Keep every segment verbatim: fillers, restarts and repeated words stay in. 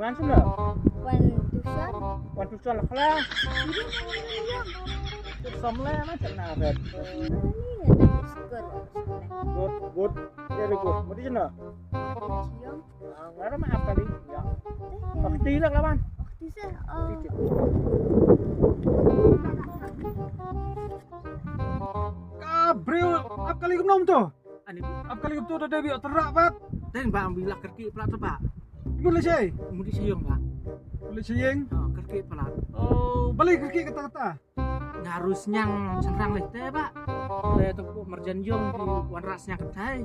Kan sum la? Wan tuition. Wan tuition la khala. Ini yang. Som le ma chana vet. Ini ada sugar. Good, good. Very good. Mudi chana. Siang. Ngara ma apa li? Ya. Waktu lah lawan. Waktu saya. Ka briew ap kali kumno to? Ani ap kali kumto da dei bi terak pat. Ten ba ambi lak kerki plat ba. Imun le sei. Mudi sei yong ba. Mudi sei yong. Oh, kerki plat. Oh, balik kerki kata-kata. Ngarus nyang cengrang le te ba. Le tu marjan yong di wanrak nyang ketai.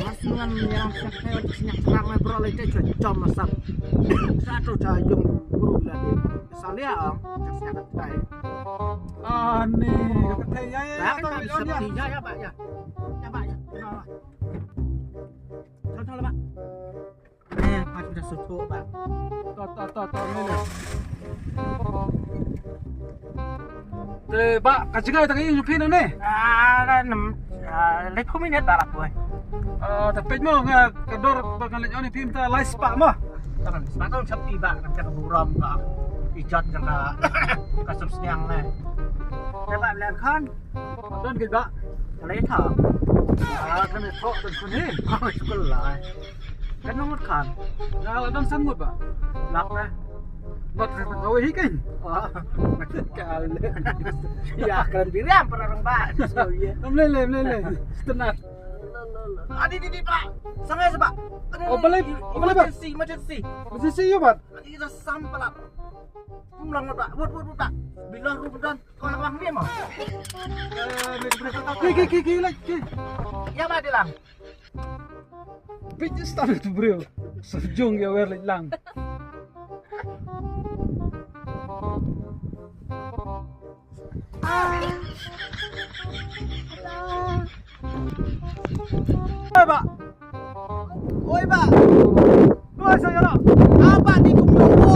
Mas ngan nyang siang kai wan siang terang mai bro lai te cuai jom masam. Satu cah jom guru lah dia. Salia ang siang kai. Ani kai ya ya ya. Ba kan tak bisa ya ya ba ya. Ya ba ya. Contoh lah ba. Eh, pas dah susu ba. To to to to ni ni. Te ba ka jingai ta ka ïing phi na ne. Ah, dah enam. Ah, leh kumi ni tak lah boy. Ah, tapi mo nga ka dor ba ka leh ni phi ta lai spa mo. Tangan spa tu sepi ba ka buram ba. Ijat ka ka sub siang ni. Te ba leh kan. Don ki ba. Ka leh ta. Ah, kan ni thok kan ni. Ah, syukur lah. Kan ngut kan. Ya, don san ngut ba. Lak na. Bat sa tang kawei hi kan. Ah, kal. Ya, kan biram para orang ba. So ya. Mlele mlele. Setenar. Adi di di ba. Sangai sa ba. Oh, balik, balik ba. Emergency, emergency. Emergency ya ba. Adi dah sam pala. Pulang ba. Wot wot wot ba. Bila rubutan. Kau nak lang ni mah. Ki ki ki ki lek ki. Ya ba di lang. Bit star tu bro. Sejong ya wer lek lang. Oi ba. Oi ba. Oi sa ya la. Apa ni kum yo bo.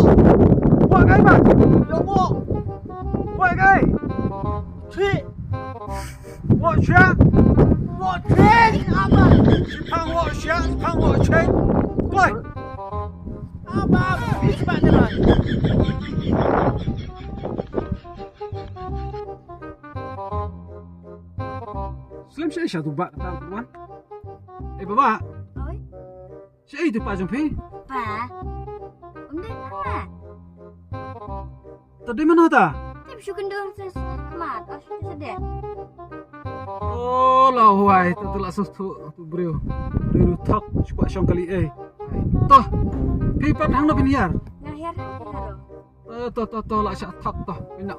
Wa kai ba. Yo bo. Wa kai. Chi. Wa cha. Wa chi. Apa. Chi pang wa cha, chi pang wa chi. Oi. Apa. Apa. Apa. Slim sha sha tu ba ta wan. Eh baba. Oi. Sha tu pa jong phi. Pa. Um dei pa. Ta dei mano ta? Tip shu kendong sa smat. Oh shu tu sa dei. Oh la huai ta tu la sus tu tu briew. Dei ru thok shu pa shong kali eh. Toh. Phi pat hang no phi niar. Nga hiar hang ki haro. Eh, to to to la sha thak to. Ina.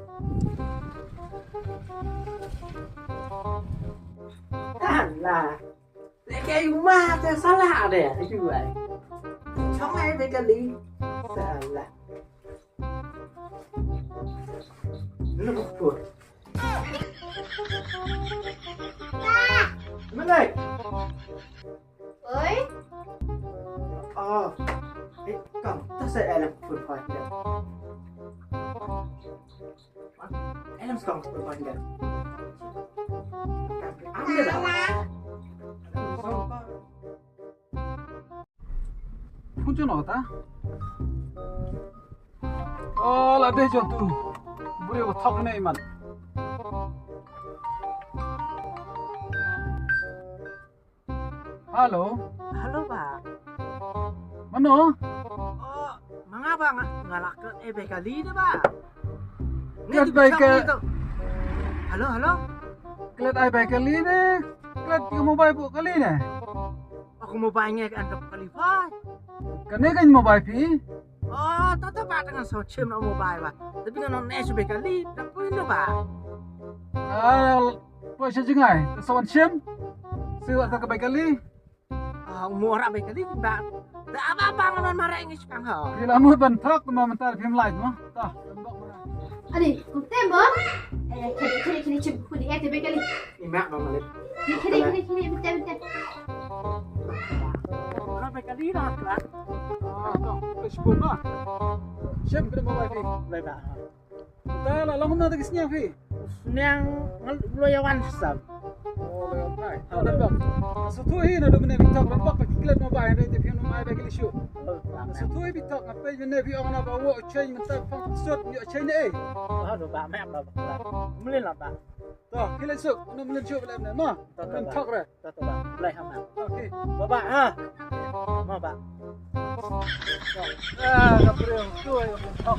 Alah. Leke uma te salah de. Ayu ai. Chong ai be kali. Salah. Lu put. Mana? Oi. Ah. Eh, kang, ta sa alam pun pai da. Alam skang pun pai da. Kang, ambil dah. Phone jong no ta? Oh, la dei jong tu. Buri wa thok ne man. Hello. Hello ba. Mano? Oh, manga ba nga, nga lak klet ai bai kali ne ba. Klet bai ka- Hello, hello. Klet ai bai kali ne. Klet ki mobile bu kali ne. Aku mobile nge kan kali phai. Kane kan mobile phi. Oh, to to ba tang so chim na mobile ba. Tapi kan ne su bai kali, tapi ne ba. Ah, Poi sha jingai, ta sa wan shim. Shu ta ka bai kali. Ah, umur bai kali ba. Da ba ba ngan mara ngi shkang ha. Phi la mut ban thok ma mynta phim lait mo. Ta. Ani, te mo. Eh, kini kini kini chim kuni eh te bai kali. Ni mak ba malik. Kini kini kini kini bete bete. Ora bai kali la la. Ah, to. Shim kini mo bai kali. Bai ba. Ta la long na ta ki sniang phi. Sniang ngal lo ya wan sam. Oh, lo ya wan. Hai, ha, Ranbok. Sngewthuh hi naduh mynne phi thok Ranbok, ba ki klet mo ba hynrei te phi ong mo mai ba ki leit shuh. Sngewthuh hi phi thok, nga peit mynne phi ong na ba woh u change mynta phong sut, ïoh change ne ei. Ha, to ba, map ba. Mlien la ba. To, ki leit shuh, naduh mlien shuh ba leit mynne mo. To, to, Mlien ba. Thok re. To, to ba. Blai ha ma. Okay. Ba ba ha. Mo ba. To. Ah, ka briew tu ai Ranbok.